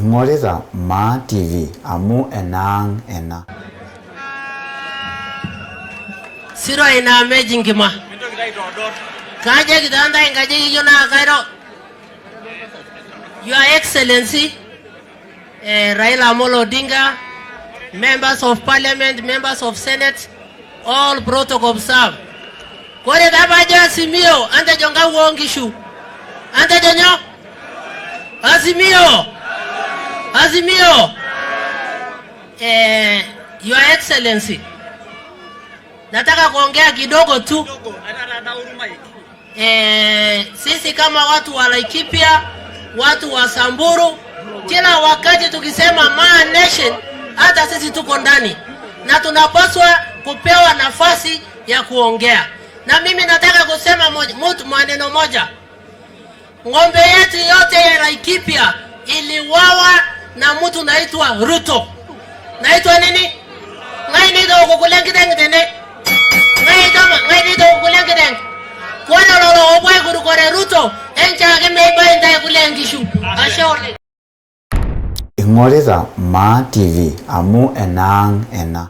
Ing'orita Maa TV amu enaang ena. Siro ina meji nkima. Kajoki taa ntae nkajijik iyieu naa kairo. Your Excellency Raila Amolo Odinga, members of parliament, members of senate, all protocol observed. Kore taa paajo Azimio, antejo nkau oo nkishu. Antejo nyoo? Azimio! Azimio! Your Excellency, nataka kuongea kidogo tu. Sisi kama watu wa Laikipia, watu wa Samburu, kila wakati tukisema Maa Nation, hata sisi tuko ndani na tunapaswa kupewa nafasi ya kuongea. Na mimi nataka kusema mtu maneno moja. Ng'ombe yetu yote ya Laikipia iliwawa na mtu naitwa Ruto. Naitwa nini? Ngai ni do kukule nkiteng tene. Ngai kama ngai ni do kukule nkiteng. Kore lolo obwai kurukore Ruto enchake meibai ntae kule nkishu. Ashe oleng. Ing'orita Maa TV amu enaang ena.